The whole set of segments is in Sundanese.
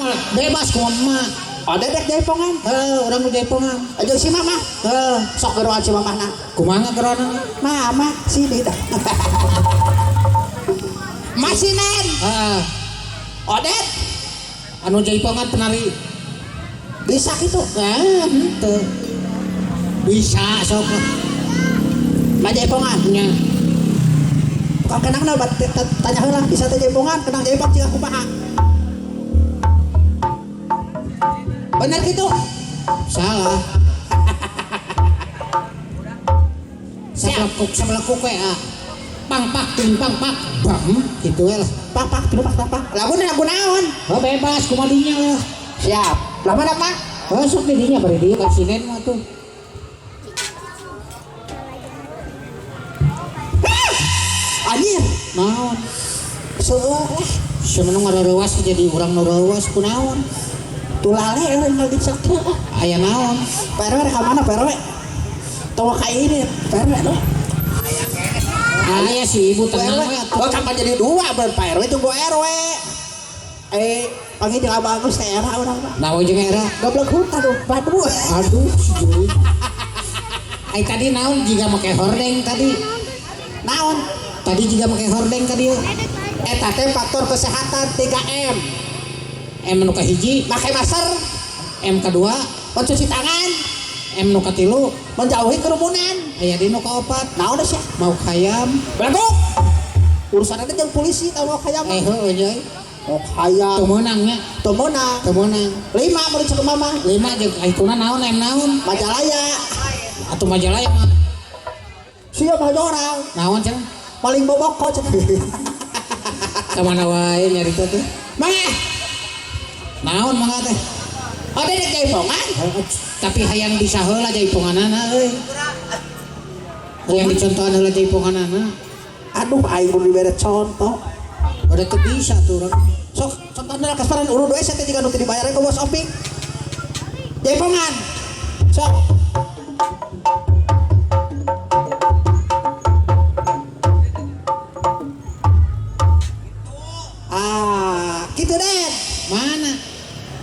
mah bebas ku emak. Ada dek jaipongan. Heuh, urang nu jaipongan. Aja si mama. Heuh, Sok geroan si mamahna. Kumaha geroanna? Mama sini dah. Masinen. Heeh. Odet Anu jaipongan penari. Bisa gitu. Ah, henteu. Bisa sok. Ma jaipongan. Nya. Tukang kenang na tanya heula bisa teh jaipongan, kenang jaipong jiga kumaha. Bener gitu? Salah. Sablekuk sablekuk we ah. Pang pak ting pang pak bam gitu we lah. Pak pak tilu pak pak. Lagu lagu naon? Oh, bebas kumaha dinya lah. Siap. Lah mana Pak? Oh, sok di dinya bari dieu ka sinen mah tuh. Anjir. Naon? Seueur lah. Semenung ngareuwas jadi urang nu reuwas kunaon? Tulale euy lagi sakit. Aya naon? Pak RW ka mana Pak RW? Tong ka ini Pak RW tuh. Aya si ibu Pak tenang RW. we atuh. Oh, kapan jadi dua ber Pak RW tunggu RW. Panggil jeung Abah Agus teh era urang mah. Naon jeung era? Goblok hutan tuh, badu. Aduh, si Jui. Ai tadi naon jiga make hordeng tadi? Naon? Tadi jiga make hordeng tadi. Eta teh faktor kesehatan 3M. M nu kahiji, Make masker, M kedua, mencuci tangan, M nu katilu, menjauhi kerumunan. Aya di nu kaopat, Naon sih? Mau hayam. Belagu. Urusan ada jeung polisi tau mau hayam. Heueuh euy. Mau hayam. Teu meunang nya, Teu meunang. teu meunang. 5 mun cek mama. 5 jeung hituna naon M naon? Majalaya. Atuh Majalaya mah. Sia mah orang. Naon cenah? Paling boboko cenah. Ka mana wae nyarita teh? Mangga. Naon mangga teh? Ada dek jaipongan. Tapi hayang bisa heula jaiponganana euy. Hayang dicontohan heula jaiponganana. Aduh aing kudu dibere contoh. Udah teu bisa tuh urang. Sok contohna kasparan urut we teh jiga nu teu dibayar ku bos Opik. Jaipongan. Sok. Ah, gitu deh. Mana?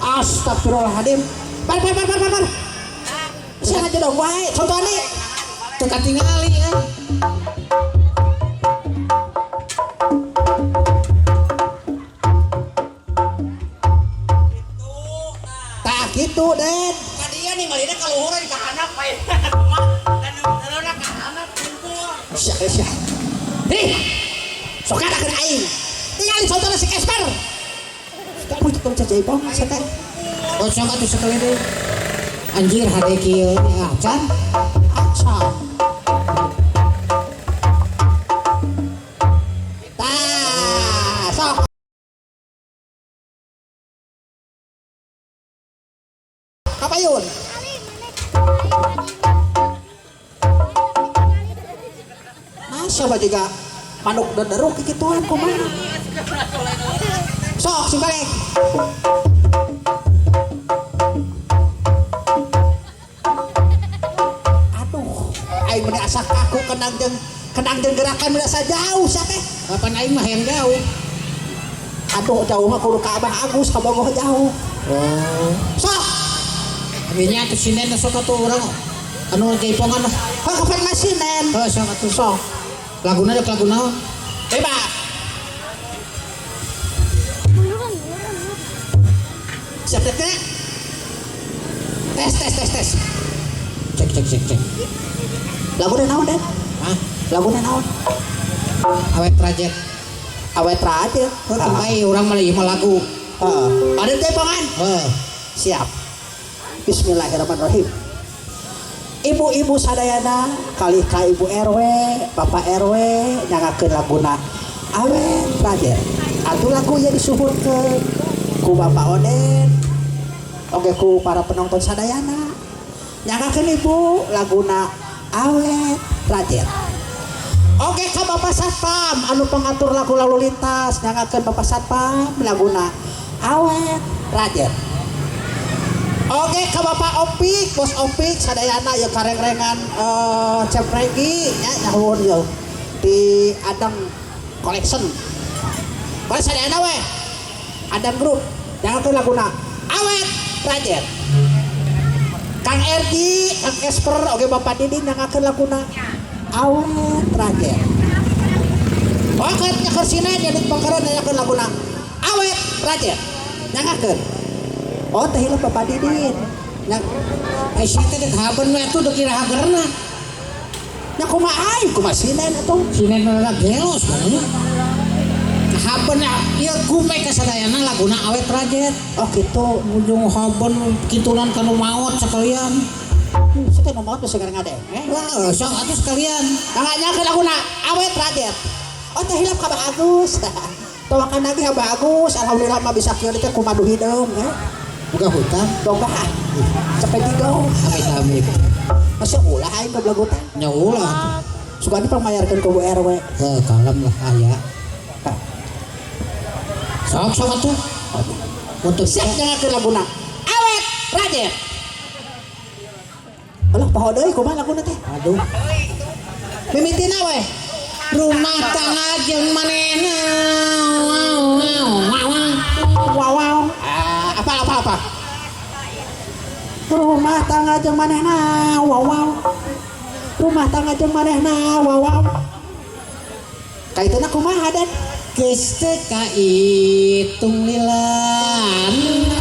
Astagfirullahaladzim. Par par par par par. par. Siapa aja dong wae. Contohnya Teu katingali euy. Tah gitu, Den. Kadia nih ngalina ka luhur ka handap bae. Dan leuna ka handap kumpul. Sia sia. Nih. Sok ada keur aing. Tingali contohna si Kasper. Tapi itu tong jaipong sia teh. Oh, sok atuh sekali deui. Anjir hade kieu acan. Acan. Tah, sok. Kapayun. Masya Allah juga manuk dederuk gituan kumaha. Sok sing balik. Aduh, aing meni asa kaku kenang jeung gerakan meni asa jauh sia teh. Kapan aing mah hayang jauh. Aduh jauh mah kudu ka Abah Agus ka Bogoh jauh. Oh. Sok. Akhirnya atuh sinden sok atuh urang anu jaipongan lah. Heuh kapan masinen? Heuh sok atuh. Sok. Laguna dek lagu naon? Bebas. Siap dek teh? Tes tes tes tes. Cek cek cek cek. Laguna naon, Den? Hah? Laguna naon? Awet rajet. Awet rajet. Heuh teu bae urang mah ieu mah lagu. Heeh. Ada jaipongan? Heuh. Siap. Bismillahirrahmanirrahim. Ibu-ibu sadayana kali ka Ibu RW, Bapak RW nyangakeun laguna Awet Rajet. Atuh lagu ieu disuhunkeun ku Bapak Oden. Oge ku para penonton sadayana. Nyangakeun Ibu laguna Awet Rajet. Oge ka Bapak Satpam anu pengatur lagu lalu lintas nyangakeun Bapak Satpam laguna Awet Rajet. Oke ka Bapak Opik, Bos Opik sadayana ya karengrengan Cepregi nya nyahun yo di Adang Collection. Boleh sadayana we. Adang Group. Nyangakeun laguna Awet Rajet. Kang Erdi, Kang Esper, oge Bapak Didin nyangakeun laguna Awet Rajet. Oke, nyaker sina jadi pangkaran nyangakeun laguna Awet Rajet. Nyangakeun. Oh, teh hilap Bapak Didin. Nyang Ai sia teh dek haben we atuh dek iraha gerna. Nya kumaha aing kumaha sinen atuh. Sinen rada gelo sebenarnya. Haben ieu gume kasadayana laguna Awet Rajet. Oh gitu. Ujung haben kitunan kanu maot sekalian. Saya teh maot geus ngadenge. Wah, sok atuh sekalian. Nyangakeun laguna Awet Rajet. Oh teh hilap ka Abah Agus. Tawakan lagi Abah Agus. Alhamdulillah mah bisa kieu teh kumadu hideung eh. Buka hutang. Boga. Sampai tiga. Amit amit. Masa ulah aing goblok hutang. Nya ulah. Suka dipangmayarkeun ku Bu RW. Heh, kalem lah aya. Sok sok atuh. Untuk Siap nyangakeun laguna Awet Rajet. Alah poho deui kumaha laguna teh? Aduh. Mimitina we. Rumah tangga jeung manehna. Wow wow wow. Wow wow. Ah, apa apa apa. Rumah tangga jeung manehna wow wow. Rumah tangga jeung manehna wow wow. Kaituna kumaha dan? Geus teu kaitung lilana.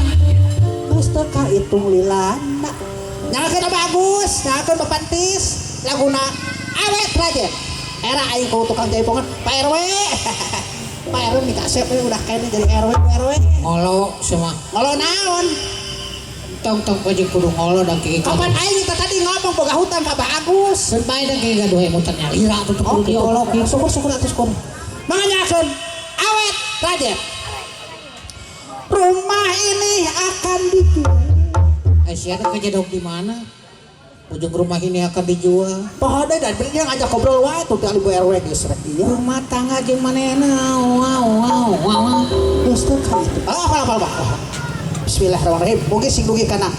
Geus teu kaitung lilana. Nyangakeun Abah Agus, nyangakeun Bapak Entis, laguna Awet Rajet. Era aing ku tukang jaipongan, Pak RW. Pak RW minta kasep we udah kayaknya jadi RW, Bu RW. Ngolo semua. Ngolo naon? Tong tong aja kudu ngolo dan kiki Kapan aing kita tadi ngomong boga hutang ka Abah Agus. Keun bae dan kiki gaduh emutan nyalira atuh teu kudu diolok gitu. Syukur syukur atuh syukur. Manganyakeun Awet Rajet. Rumah ini akan dijual. Eh sia teh kejedok di mana? Ujung rumah ini akan dijual. Poho deui dan dia ngajak ngobrol wae tuh teh Ibu RW geus rek ieu. Rumah tangga jeung manehna. Wow wow wow. Geus teu ka itu. Ah, apa apa apa. Bismillahirrahmanirrahim. Mugi sing dugi kana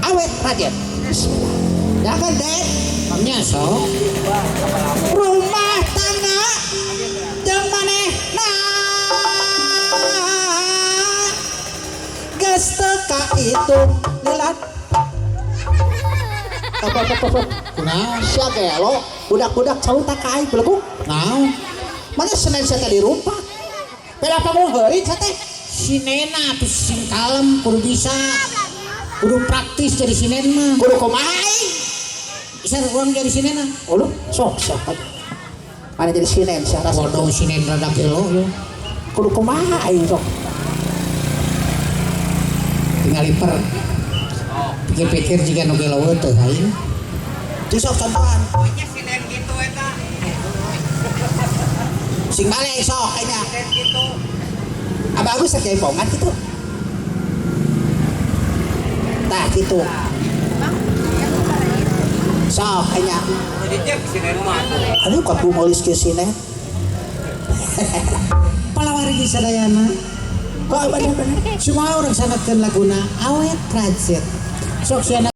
Awet Rajet. Bismillah. Ya kan, Dek? Nya sok. Rumah tangga jeung manehna. Geus teu kaitung lilan. Apa apa apa. Kunaon? Sia gelo, budak-budak caruta ka aing belegung. Naon? Mana Senin sia teh dirumpak. Beda panggung heurin sia teh. Sinena atuh sing kalem kudu bisa. Kudu praktis jadi sinen mah. Kudu kumaha aing? Bisa urang jadi sinena. Oh, lu sok sok. Mana jadi sinen sia rasa. Bodoh sinen rada gelo yo. Kudu kumaha aing sok. Tinggal liper. Pikir-pikir jika nu gelo teh aing. Di sok contohan. Pokoknya sinen gitu eta. Sing balik sok kayaknya. Sinen gitu. Abah Agus rek jaipongan gitu. Tah gitu. Sok kayaknya. Jadi cek sinen mah. Aduh kok meuli kieu sinen. Palawargi sadayana. Kok bener-bener. Semua orang sangatkeun laguna Awet Rajet. Sok siana